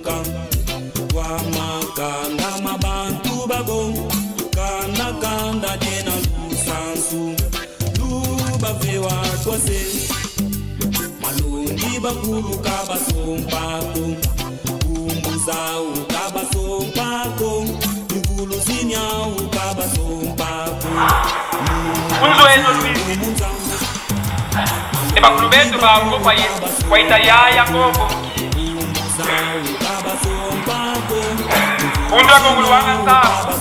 Luka Wamakanda mabantu babo Kanda kanda diena lusansu Lubavewa twase Malungi bakulu kabasompako Kumbuzau kabasompako Nkuluzinyau kabasompako Unzweno Luizi ne bakulu betu bako kwaita yaya kongo undwa kongulu wanga nsabu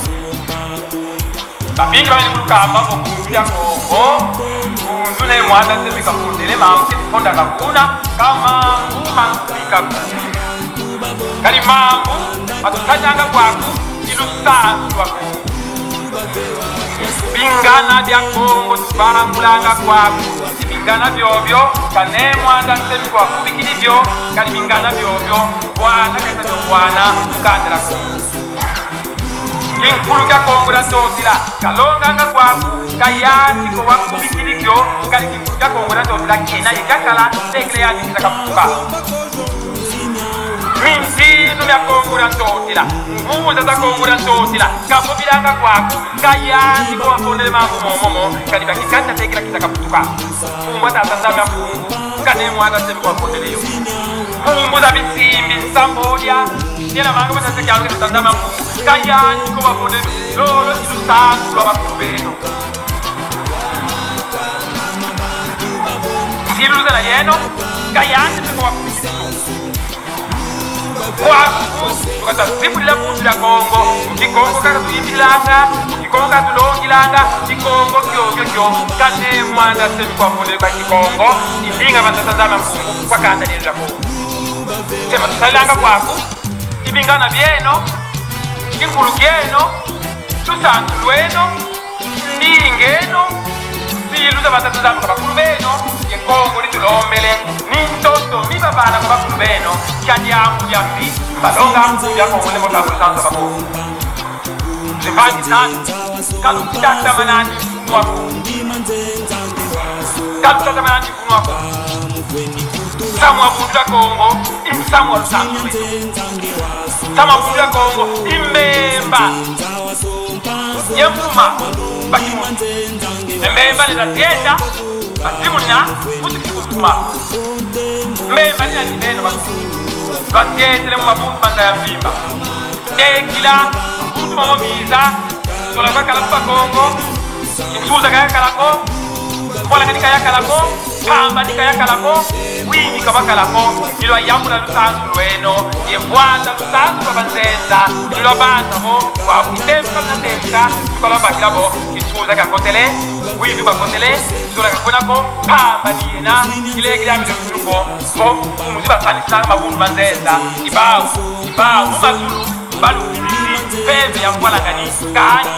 babingi bali kulukamba bokundu ya kongo kundu ne mwanda semika kundele mangu ketiponda kakuna kamangu mankubika kali mambu matukanyanga kwaku ilusanzu lwa kongo bingana bya kongo tubangulanga kwaku ibingana byobyo kane mwanda nsemi kwakubikili byo kali bingana byobyo bwana kaita bwana tukandela kongo kinkulu kya kongo la totila kalonganga kwaku kayati kowakubikili kyo kali kinkulu kya kongo la totila kena ikakala tekele yandikisa kaputuka mintinu mya kongo la ntotila mvuza za kongo la ntotila kapobilanga kwaku kayandi kowafondele mambu momomo kali bakikata tekela kita kaputuka fumbwa tata nzambe ya mpungu kane mwana semi kwafondeleyo fumbu za bisimbi nsambolya yena manga batasekyalo kita nzambe ya mpungu kayandi kowafondele lolo ilusanzu lwa bakulu beno siluzela yeno kayandi sekowakubikilisu kwaku tukatazibulila bundu lya kongo mukikongo kakatuyimbilanga mukikongo katulongilanga kikongo kyokyo kyo kane mwana semi kwafundele kwa kikongo ilinga vatatazama mpungu kwakanda lelo lya kongo sema tusalilanga kwaku ibingana byeno kinkulu kyeno tusantu lweno ndingeno silu za vatatazama kwa bakulu beno ye kongo litulombele nintoto mibabala kwa bakulu beno kyadyamu byambi balonga bya kongo ne motakusanza bakongo zivangi tatu kalukutatamanani mfunwako kalukutatamanani mfunwako samwa bundu ya kongo imsamwa lusanzu samwa bundu ya kongo imbemba yemfuma bakimu embemba neza tyenda basimuna mutikikutuma mbemba nina neno batyetele mu mabundu banda ya mvimba tekila bundu momomiza sola kakala kubakongo insuza kayakalako mbolaka nikayakalako pamba nikayakalako wimika bakalako ilwa yambula lusanzu lweno yebwata lusanzu lwa banzenza ilwa banzabo wakutemka mnatemka tukalwa bakilabo insuza kakotele wimi bakotele sola kakonako pamba niyena ilekilamilokutuko bo umuzi basanisanga mabundu manzenza ibawu ibawu mumazulu balukilisi pembe yamukwalangani kani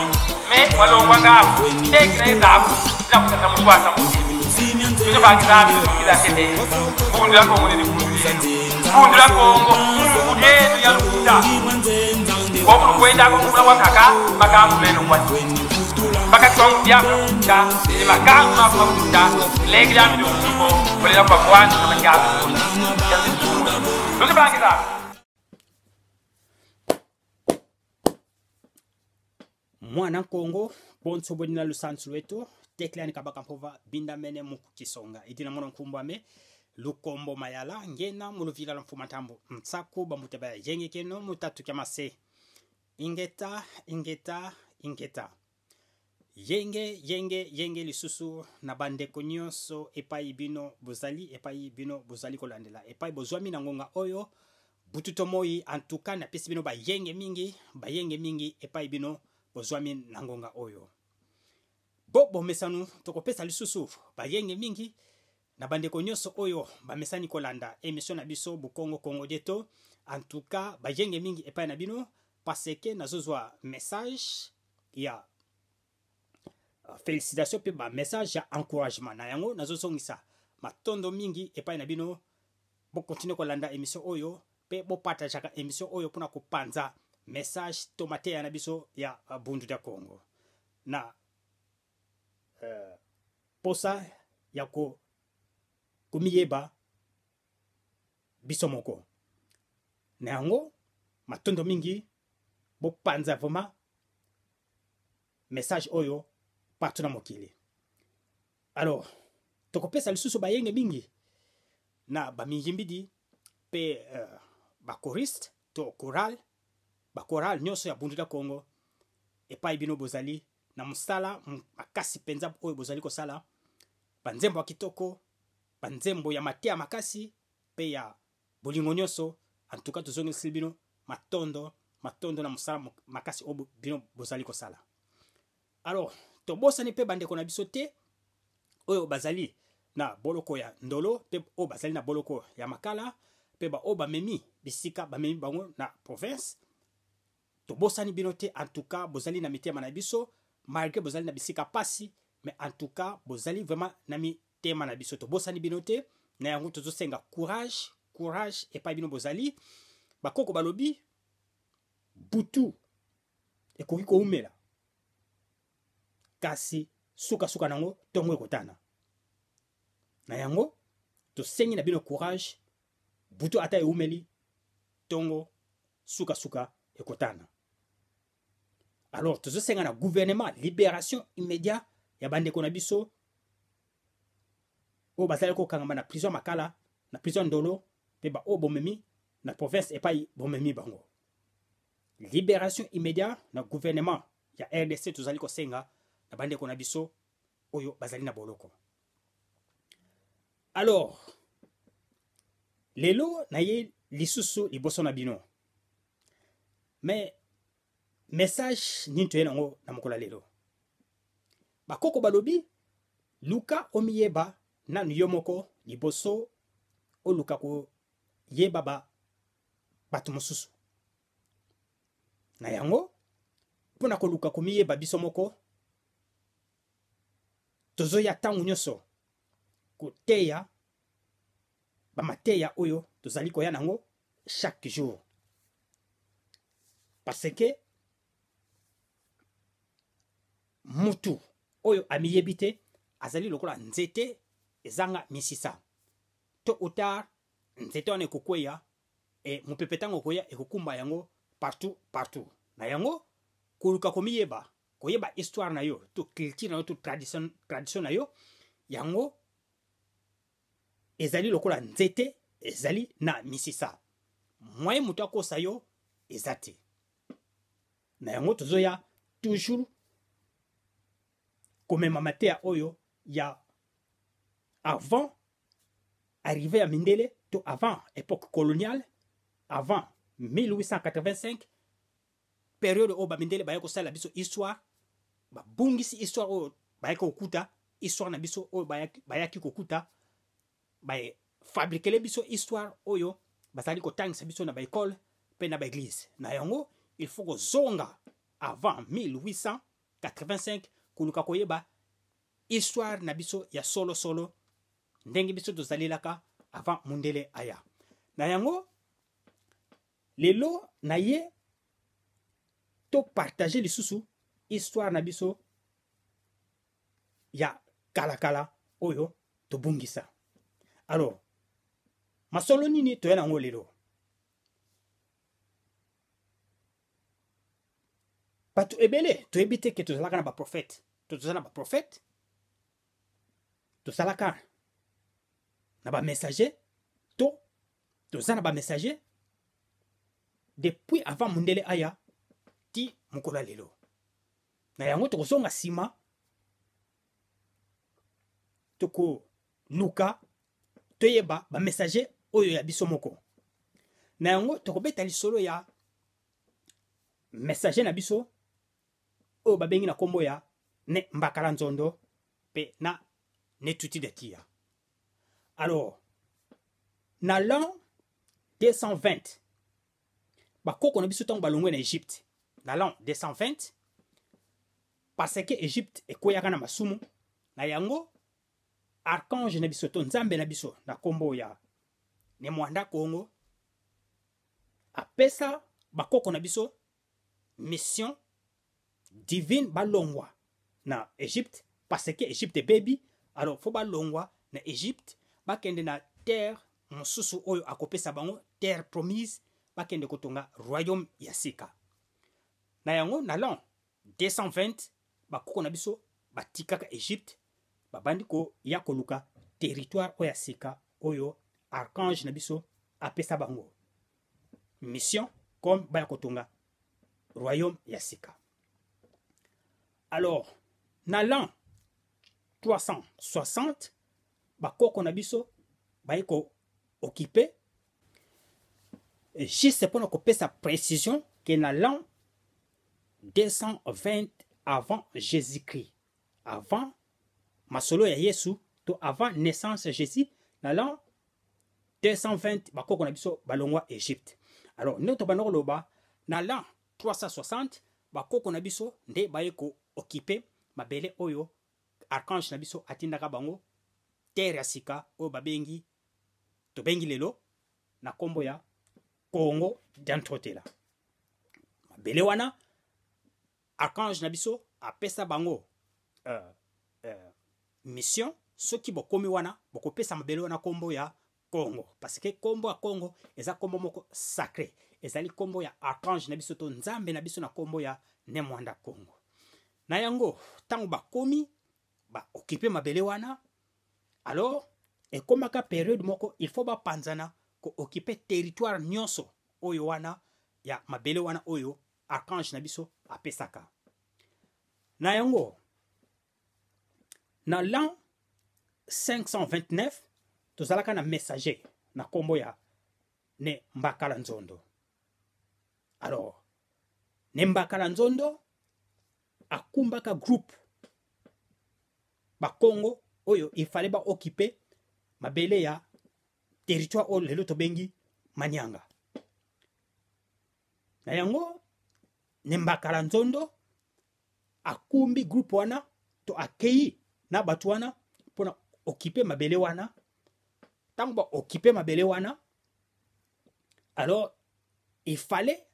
me walongwa ngapo tekila ezabu nakutata muswasa mutimi tuzobangizami tukiza tete bundu la kongo nili bundu lyenu bundu la kongo mungu lyenu yalukuta wokulukwendako kula wakaka makambu lenu kwati bakatwangu byakuta ni makambu makuta lekilami lukutuko kolela kwa kwanza kamakyabo yazitumu tuzobangizami mwana nkongo bonso bodina lusanzu lwetu teklani kabaka mpova binda mene mukukisonga idina mwana nkumbwame lukombo mayala ngena muluvila la mfuma ntambo ntsaku bamuteba yenge keno mutatu kya mase ingeta ingeta ingeta yenge yenge yenge lisusu na bandeko nyonso epai bino bozali epai bino bozali kolandela epai bozwami na ngonga oyo butu moi en tout cas napesi bino bayenge mingi epai bino bozwami na ngonga oyo bo bomesanu tokopesa lisusu bayenge mingi na bandeko nyonso oyo bamesani kolanda émission na biso Bukongo Kongo Dieto en tout cas bayenge mingi epai na bino parce que nazozwa message ya félicitation pe ba message ya encouragement na yango nazozongisa matondo mingi epai na bino bo continue kolanda émission oyo pe bo partageaka émission oyo mpona kopanza message to mateya na biso ya bundu ya Kongo na posa ya ko komiyeba biso moko na yango. Matondo mingi, bopanza vraiment message oyo partout na mokili. Alors, tokopesa lisusu bayenge mingi na bamingimbidi pe ba choriste to chorale, ba chorale nyonso ya Bundu dia Kongo epai bino bozali na mosala makasi mpenza oyo bozali kosala, banzembo ya kitoko, banzembo ya mateya makasi pe ya bolingo nyonso. En tout cas tozongiseli bino matondo, matondo na mosala makasi oyo bino bozali kosala. Alors tobosani pe bandeko na biso te oyo bazali na boloko ya Ndolo pe oyo bazali na boloko ya Makala pe ba oyo bamemi bisika bamemi bango na province. Tobosani bino te, en tout cas bozali na mitema na biso malgré bozali na bisika pasi, mais en tout cas bozali vraiment na mitema na biso. Tobosani bino te, na yango tozosenga courage, courage epai bino bozali. Bakoko balobi butu ekoki koumela kasi sukasuka nango tongo ekotana. Na yango tosengi na bino courage, butu ata eumeli, tongo sukasuka ekotana. Alors tozosenga na gouvernement libération immédiate ya bandeko na biso oyo bazali kokangama na prison Makala, na prison Ndolo, pe ba oyo bomemi na province epai bomemi bango. Libération immédiate na gouvernement ya RDC tozali kosenga na bandeko na biso oyo bazali na boloko. Alors lelo naye lisusu liboso na bino, mais message nini toye nango na mokolo ya lelo? Bakoko balobi luka omiyeba nanu yo moko liboso oluka koyeba ba bato mosusu. Na yango mpona koluka komiyeba biso moko, tozoya ntango nyonso koteya bamateya oyo tozali koya nango chaque jour, parce que mutu oyo amiyebi te azali lokola nzete ezanga misisa. Tôt ou tard nzete wana ekokweya, e mopepe ntango okoya ekokumba yango partout partout. Na yango koluka komiyeba, koyeba histoire na yo to culture na yo to tradition na yo, yango ezali lokola nzete ezali na misisa, moyen moto akosa yo eza te. Na yango tozoya toujours komema mateya oyo ya avant arrivée ya mindele to avant époque coloniale, avant 1885, période oyo ba mindele baye kosala biso histoire, babungisi histoire oyo bayaki kokuta, histoire na biso oyo bayaki kokuta, baye fabriquer biso histoire oyo bazali kotangisa biso na ba école pe na ba église. Na yango il faut kozonga avant 1885 koluka koyeba histoire na biso ya solo solo ndenge biso tozalelaka avant mundele aya. Na yango lelo na ye to partager lisusu histoire na biso ya kalakala oyo tobungisa. Alors masolo nini toya nango lelo? Bato ebele toyebi te ke tozalaka na ba prophète, to toza na ba prophète, tozalaka na ba messager, to toza na ba messager depuis avant mundele aya ti mokolo ya lelo. Na yango tokozonga nsima, tokoluka toyeba ba messager oyo ya biso moko. Na yango tokobeta lisolo ya messager na biso oyo babengi na kombo ya ne Mbakala Nzondo pe na Netuti de Tia. Alors na l'an 220 bakoko na biso ntango balongwe na Egypte na l'an 220, parce que Egypte ekweyaka na masumu, na yango archange na biso to nzambe na biso na kombo ya ne Mwanda Kongo apesa bakoko na biso mission divine balongwa na Egypte, parce que Egypte ebebi. Alors faut balongwa na Egypte bakende na terre mosusu oyo akopesa bango, terre promise. bakende kotonga royaume ya sika. Na yango na l'an 220 bakoko na biso batikaka Egypte, babandi koya koluka territoire oyo ya sika oyo archange na biso apesa bango mission comme baya kotonga royaume ya sika. Alors na l'an 360 bakoko na biso baye ko occuper, juste mpona kopesa précision ke na l'an 220 avant Jésus-Christ, avant masolo ya Yesu to avant naissance ya Jésus, na l'an 220 bakoko na biso balongwa Egypte. Alors nde tobanda koloba na l'an 360 bakoko na biso nde baye ko occuper mabele oyo archange na biso atindaka bango, terre ya sika oyo babengi tobengi lelo na kombo ya Congo d'Antrotela. Mabele wana archange na biso apesa bango mission, soki bokomi wana bokopesa mabele wana kombo ya Congo, parce que kombo ya Congo eza kombo moko sacré, ezali kombo ya archange na biso to nzambe na biso na kombo ya Ne Mwanda Congo. Na yango ntango bakomi ba occuper mabele wana, alors ekomaka période moko il faut bapanzana ko occuper territoire nyonso oyo wana ya mabele wana oyo archange na biso apesaka. Na yango na l'an 529 tozalaka na messager na kombo ya ne Mbakala Nzondo. Alors ne Mbakala Nzondo akumbaka groupe bakongo oyo il fallait ba occuper mabele ya territoire oyo lelo tobengi Manianga. Na yango ne Mbakala Nzondo akumbi groupe wana to akei na bato wana mpona occuper mabele wana. Ntango ba occuper mabele wana, alors il fallait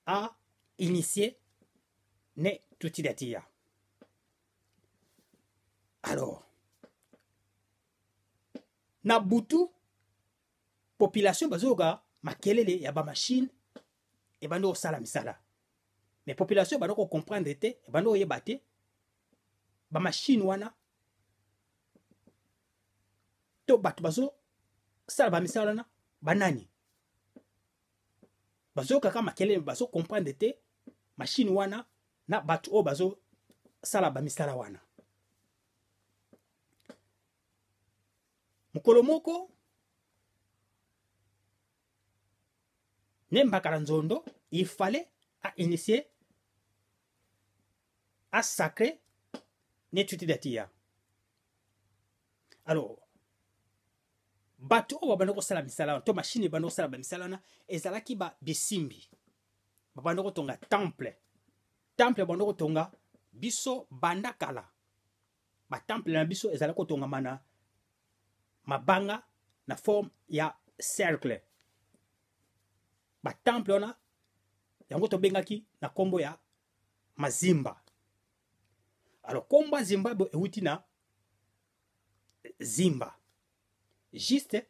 a initier ne Tutidatiya. Alors na butu population bazoyoka makelele ya ba machine ebandi kosala misala, mais population ebandi ko comprendre te, ebandi koyeba te ba machine wana to bato bazosala ba misala wana banani. Bazoyoka kaka makelele, bazo comprendre te machine wana na bato oyo bazosala ba misala wana. Mokolo moko ne Mbakala Nzondo il fallait a initier a sacré ne Tutidatiya. Alors bato oyo babanda kosala misala wana to machine ebanda kosala ba misala wana ezalaki ba bisimbi, babanda kotonga temple. Temple babanda kotonga biso banda kala, ba temple na biso ezalaki kotongama na mabanga na forme ya cercle. Ba temple wana yango tobengaki na kombo ya mazimba. Alors kombo ya Zimbabwe euti na Zimba, juste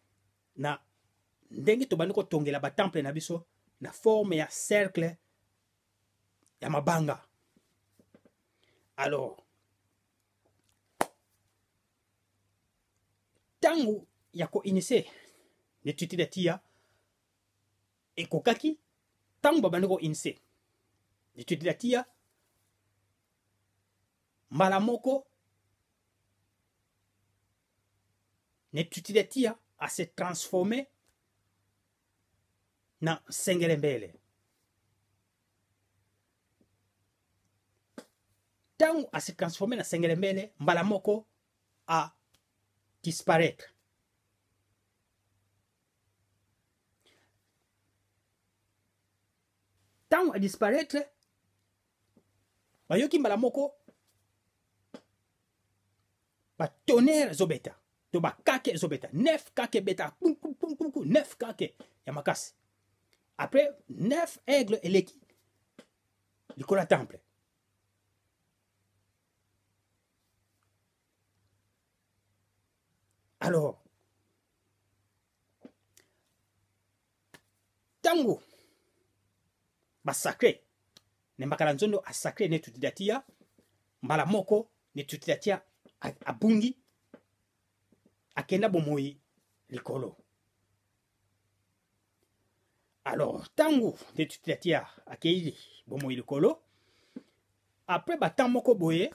na ndenge tobandi kotongela ba temple na biso na forme ya cercle ya mabanga. Alors ntango ya koinitie Netutidatiya ekokaki, ntango babandi koinitie Netutidatiya mbala moko Netutidatiya a se transformer na Nsengelembele. Ntango a se transformer na Nsengelembele, mbala moko a disparaître. Ntango a disparaître, bayoki mbala moko ba tonnerre ezobeta to ba kake ezobeta, 9 kake ebeta kum, kum, kum, kum, kum, 9 kake ya makasi. Après 9 aigle eleki likolo ya temple. Alors Ntango basacre ne mbakala nzondo asacre ne tutidatia mbala moko ne tutidatia abungi akenda bomoi likolo. Alors ntango ne tutidatia akei bomoi likolo, après batemps moko boye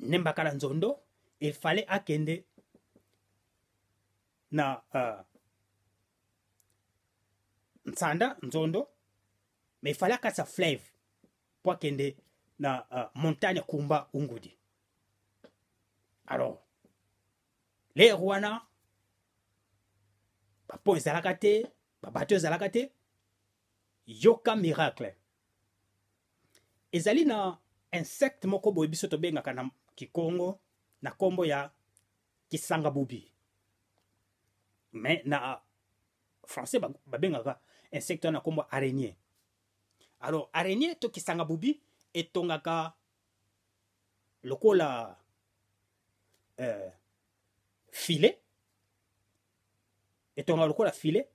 ne mbakala nzondo il fallait akende na nsanda nzondo, mais il fallait akatisa fleuve po akende na montagne Kumba Ungudi. Alors lere wana bapont ezalaka te, babato ezalaka te. Yoka miracle, ezali na insecte moko boye biso tobengaka na kikongo na kombo ya kisanga bubi, mais na français babengaka insecte wana na kombo araignée. Alors araignée to kisanga bubi etongaka lokola filet, etongaka lokola filet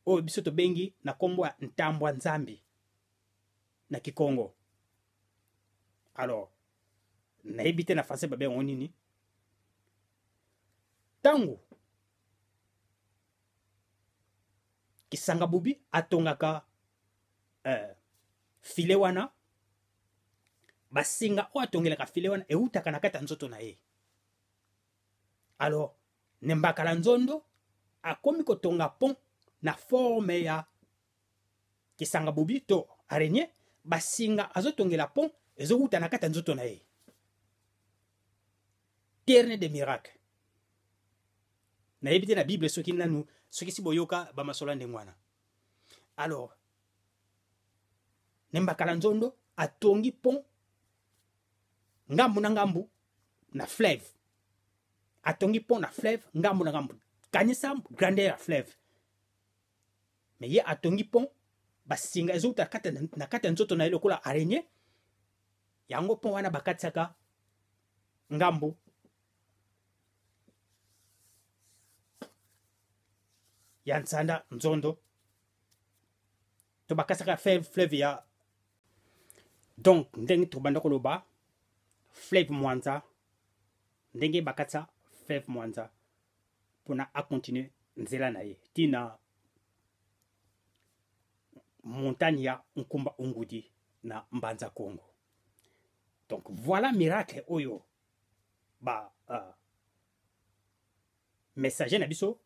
oyo biso tobengi na kombo ya ntambwa nzambi na kikongo. Alors nayebi te na français babengango nini. Ntango kisanga bubi atongaka filet wana, basinga oyo atongelaka filet wana eutaka na kati ya nzoto na ye. Alors ne mbakala nzondo akomi kotonga pont na forme ya kisanga bubi to araignée, basinga azotongela pont ezowuta na kati ya nzoto na ye. Terne de miracle. Nayebi te na Bible soki nanu soki si boyoka bamasolo ya ndenge wana. Alors ne mbakala nzondo atongi pont ngambu na ngambu na fleuve, atongi pont na fleuve ngambu na ngambu. Kanisa grandeur ya fleuve, mais ye atongi pont basinga ezowuta na kati ya nzoto na ye lokola araignée. Yango pont wana bakatisaka ngambu ya nsanda nzondo to bakasaka fleuve ya. Donc ndenge tobanda koloba fleuve Mwanza, ndenge bakatisa fleuve Mwanza mpona akontinue nzela na ye tina montagne ya Nkumba Ungudi na Mbanza Kongo. Donc voilà miracle oyo ba messager na biso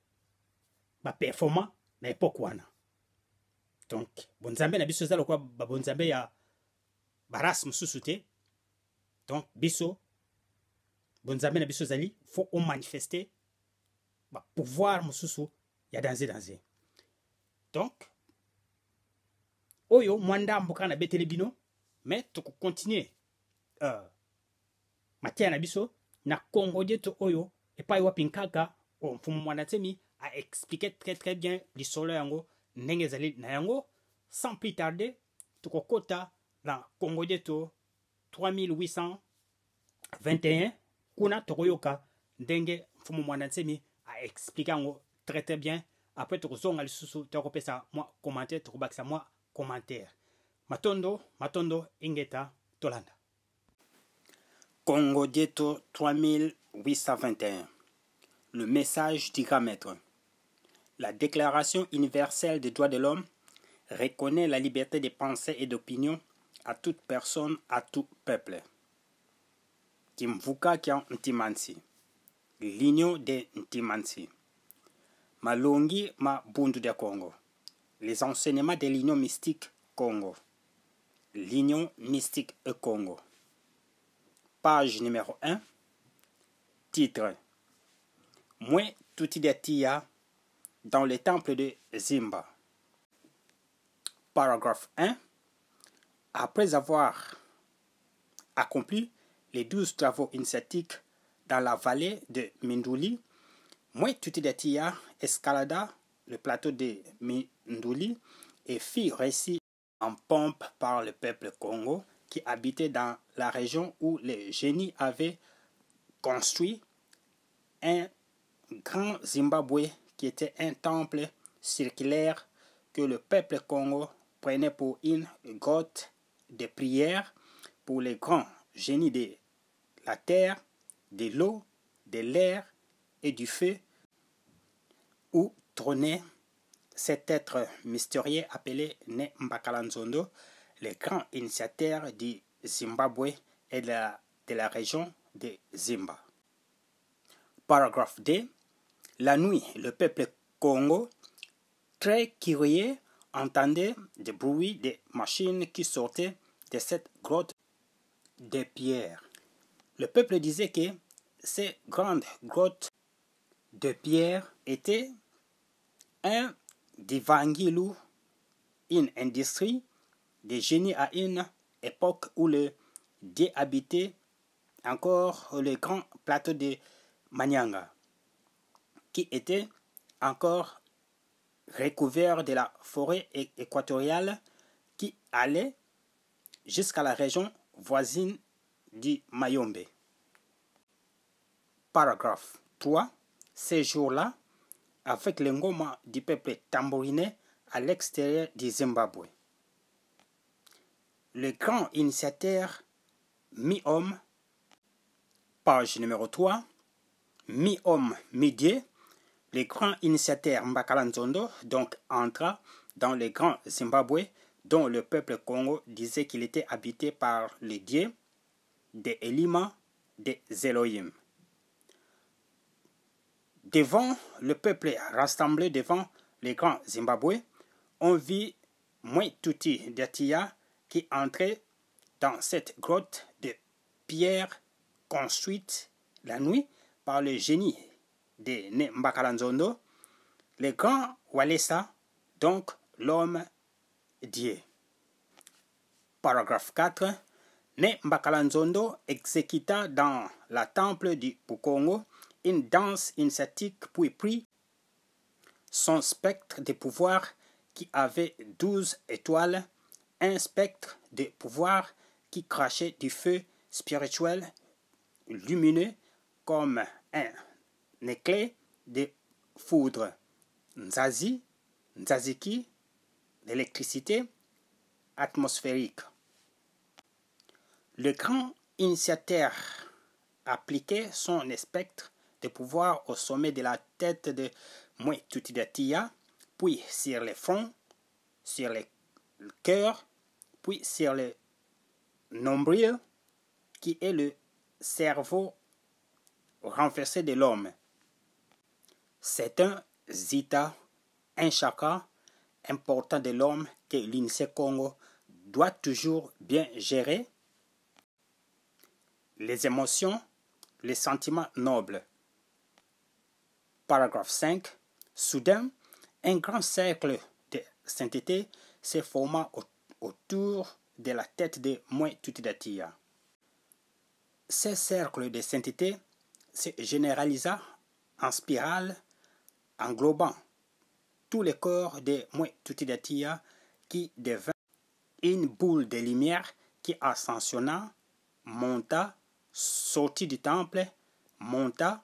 ba performant na époque wana. Donc bonzambe na biso eza lokola ba bonzambe ya ba race mosusu te. Donc biso bonzambe na biso ezali faut o manifester ba pouvoir mosusu ya danger danger. Donc oyo mwa ndambo kaka nabeteli bino, mais tokocontinue mateya na biso na Kongo dieto oyo epai wapi nkaka oyo mfumu Mwana Nsemi a expliqué très très bien lisolo yango ndenge ezali na yango. Sans plus tarder tokokota na Kongo dieto 3821, kuna tokoyoka ndenge mfumu Mwana Nsemi a expliqué yango très très bien. Après tokozonga lisusu tokopesa mwa commentaire, tokobakisa mwa commentaire. Matondo matondo, ingeta tolanda. Kongo dieto 3821, le message du grand maître. La Déclaration universelle des droits de l'homme reconnaît la liberté de pensée et d'opinion à toute personne, à tout peuple. Kimvuka kya Ntimansi, l'union des Ntimansi. Malongi ma Bundu de Congo, les enseignements de l'union mystique Congo. L'union mystique e Congo. Page numéro 1, titre. Mwe Tutidatia dans le temple de Zimba. Paragraphe 1. Après avoir accompli les 12 travaux initiatiques dans la vallée de Mindouli, Mwe Tutidatia escalada le plateau de Mindouli et fit récit en pompe par le peuple Congo qui habitait dans la région où les génies avaient construit un grand Zimbabwe qui était un temple circulaire que le peuple Congo prenait pour une grotte de prière pour les grands génies de la terre, de l'eau, de l'air et du feu, où trônait cet être mystérieux appelé Ne Mbakalanzondo, le grand initiateur du Zimbabwe et de la région de Zimba. Paragraphe D. La nuit, le peuple Congo, très curieux, entendait des bruits des machines qui sortaient de cette grotte de pierre. Le peuple disait que ces grandes grottes de pierre étaient un divanguilou, une industrie des génies à une époque où le dieu habitait encore le grand plateau de Manyanga, qui était encore recouvert de la forêt équatoriale qui allait jusqu'à la région voisine du Mayombe. Paragraphe 3. Ces jours-là, avec le ngoma du peuple tambouriné à l'extérieur du Zimbabwe. Le grand initiateur mi-homme, page numéro 3, mi-homme, mi-dieu, le grand initiateur Mbakala Nzondo donc entra dans le grand Zimbabwe dont le peuple Congo disait qu'il était habité par les dieux des Elima, des Elohim. Devant le peuple rassemblé devant le grand Zimbabwe, on vit Mwetuti Datia qui entrait dans cette grotte de pierre construite la nuit par le génie de Mbakalanzondo, le grand Walesa, donc l'homme Dieu. Paragraphe 4. Ne Mbakalanzondo exécuta dans la temple du Bukongo une danse initiatique puis prit son spectre de pouvoir qui avait 12 étoiles, un spectre de pouvoir qui crachait du feu spirituel lumineux comme un éclair de foudre. Nzazi, Nzaziki, l'électricité atmosphérique. Le grand initiateur appliquait son spectre de pouvoir au sommet de la tête de Mwetuti puis sur les fronts, sur les cœurs, puis sur le nombril, qui est le cerveau renversé de l'homme. C'est un zita, un chakra important de l'homme que l'INSEE Congo doit toujours bien gérer. Les émotions, les sentiments nobles. Paragraphe 5. Soudain, un grand cercle de sainteté se forma autour de la tête de Mwetuti. Ce cercle de sainteté se généralisa en spirale, englobant tout le corps de Mwetuti qui devint une boule de lumière qui ascensionna, monta, sortit du temple, monta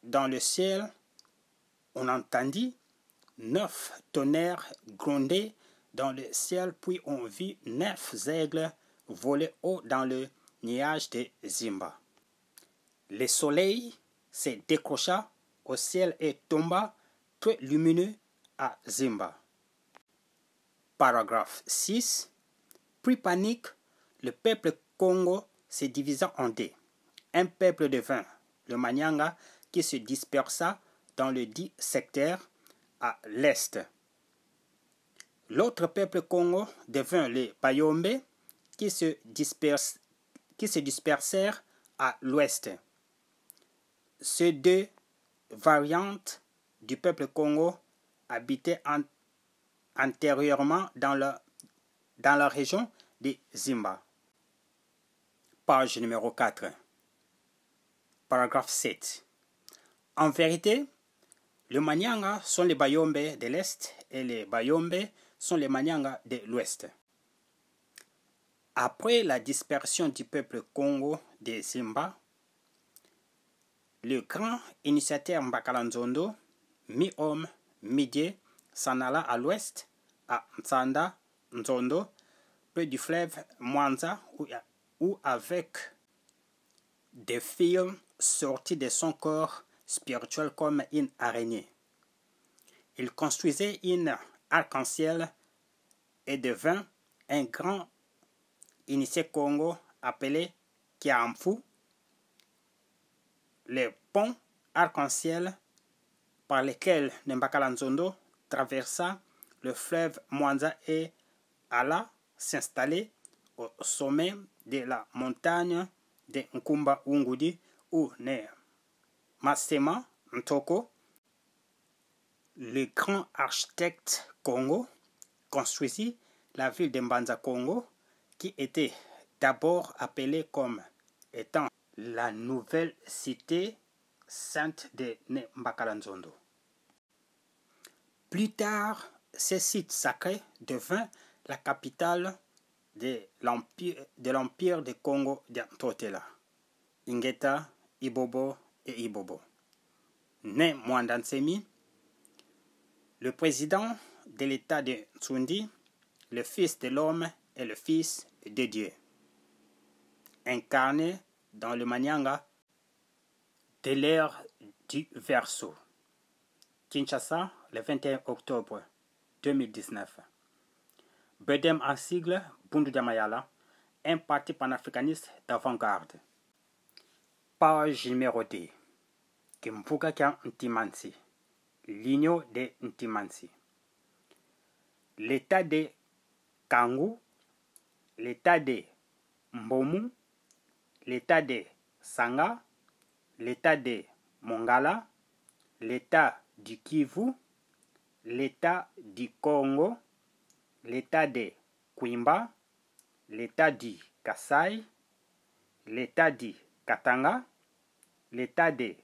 dans le ciel. On entendit 9 tonnerres gronder dans le ciel, puis on vit 9 aigles voler haut dans le nuage de Zimba. Le soleil se décrocha au ciel et tomba très lumineux à Zimba. Paragraphe 6. Pris panique, le peuple Congo se divisa en deux. Un peuple devint le Manyanga qui se dispersa dans le dit secteur à l'est. L'autre peuple Congo devint les Bayombe qui se dispersèrent à l'ouest. Ces deux variantes du peuple Congo habitaient antérieurement dans la région de Zimba. Page numéro 4. Paragraphe 7. En vérité, les Manyanga sont les Bayombe de l'Est et les Bayombe sont les Manyanga de l'Ouest. Après la dispersion du peuple Congo de Zimba, le grand initiateur Mbakalanzondo, mi-homme, Midie s'en alla à l'ouest, à Ntsanda, Nzondo, près du fleuve Mwanza, où, où avec des fils sortis de son corps spirituel comme une araignée. Il construisait une arc-en-ciel et devint un grand initié Congo appelé Kiamfu. Le pont arc-en-ciel par lequel Nembakala Nzondo traversa le fleuve Mwanza et alla s'installer au sommet de la montagne de Nkumba Ungudi où né Masema Ntoko, le grand architecte Congo, construisit la ville de Mbanza Congo, qui était d'abord appelée comme étant la nouvelle cité sainte de Nembakalanzondo. Plus tard, ce site sacré devint la capitale de l'empire de Congo d'Antotela, Ingeta, Ibobo et Ibobo. Né Mwanda Nsemi, le président de l'état de Tsundi, le fils de l'homme et le fils de Dieu, incarné dans le Manianga de l'ère du Verseau. Kinshasa, le 21 octobre 2019. Bedem en sigle Bundu Mayala, un parti panafricaniste d'avant-garde. Page numéro 2. Kimvuka Kya Ntimansi. L'Union de Ntimansi. L'état de Kangu, l'état de Mbomu, l'état de Sanga, l'état de Mongala, l'état du Kivu, l'état du Congo, l'état de Kwimba, l'état du Kasaï, l'état du Katanga, l'état de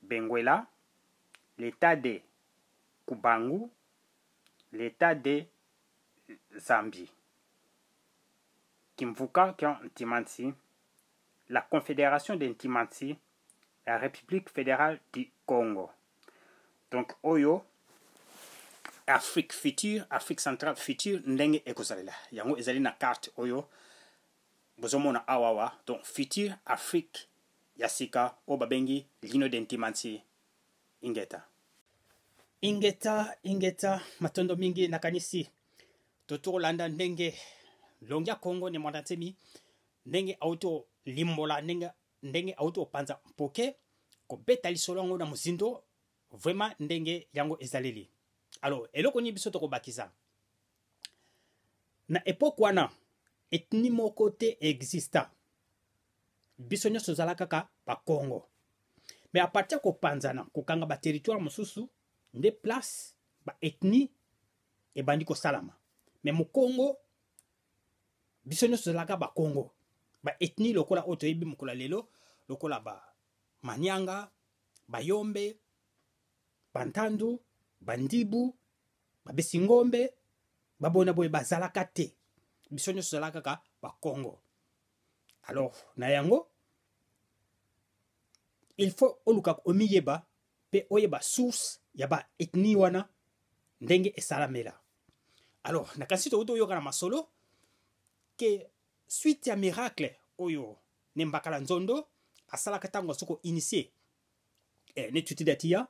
Benguela, l'état de Kubangu, l'état de Zambie. Kimvuka Ntimansi, la Confédération de Ntimansi, la République fédérale du Congo. Donc, Oyo, Afrique future, Afrique centrale future, ndenge ekozalela. Yango ezali na carte Oyo, bozomona awawa. Donc, future Afrique ya sika oyo babengi lino de Ntimansi. Ingeta. Ingeta, ingeta, matondo mingi nakanisi. Totolanda ndenge longi ya Congo ne Mwanda Nsemi, ndenge auto limbola, ndenge, ndenge auto panza mpoke, kobeta lisolo yango na mozindo, vraiment ndenge yango ezaleli. Alors, eloko ni biso tokobakisa. Na époque wana, ethnie moko te exista. Biso nyonso tozala kaka ba Congo. Mais à partir kopanzana, kokanga ba territoire mosusu, nde place ba ethnie ebandi kosalama. Mais mu Congo, biso nyonso tozalaka ba Congo. Ba ethnie lokola oyo toyebi mokolo lelo, lokola ba Manianga, ba Yombe, ba Ntandu, ba Ndibu, ba Besingombe, ba bona boye bazalaka te. Biso nyonso tozalaka kaka ba Congo. Alors, na yango, il faut oluka omiyeba pe oyeba source ya ba ethnie wana ndenge esalamela. Alors, na kasi to yoka na masolo ke suite ya miracle oyo ne Mbakala Nzondo asalaka tango soko initié ne tuti datia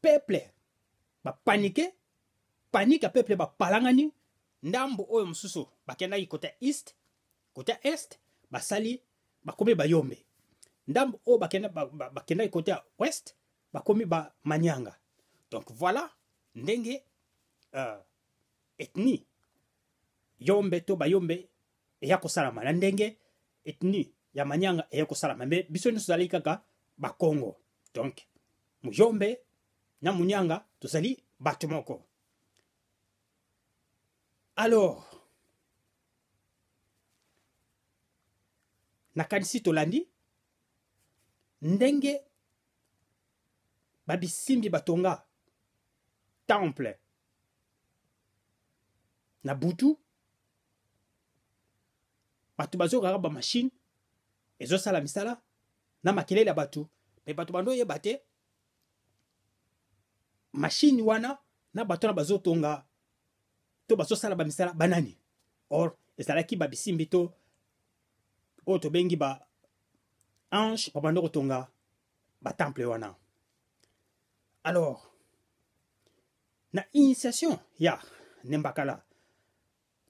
peuple ba paniquer, panique ya peuple ba palangani ndambo oyo mosusu bakendaki côté east, côté est basali bakomi bayombe, ndambo oyo bakenda bakendaki côté ouest bakomi ba manyanga. Donc voilà ndenge ethnie yombe to bayombe eya kosalama na ndenge ethnie ya manyanga eya kosalama, mais biso nyonso tozali kaka ba Congo. Donc muyombe na munyanga tozali bato moko. Alors nakanisi tolandi ndenge babisimbi batonga temple na butu, bato bazokaka ba machine ezosala misala na makelele ya bato, me bato bando oyeba te Machine wana na bato wana bazotonga to bazosala bamisala banani? Or ezalaki babisimbi to oyo tobengi ba ange babanda kotonga batemple wana. Alors na initiation ya Nembakala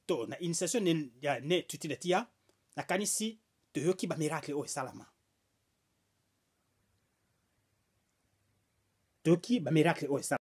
to na initiation ne, ya ne Tutiletia, nakanisi toyoki bamiracle oyo esalama, toyoki bamiracle oyo esalama.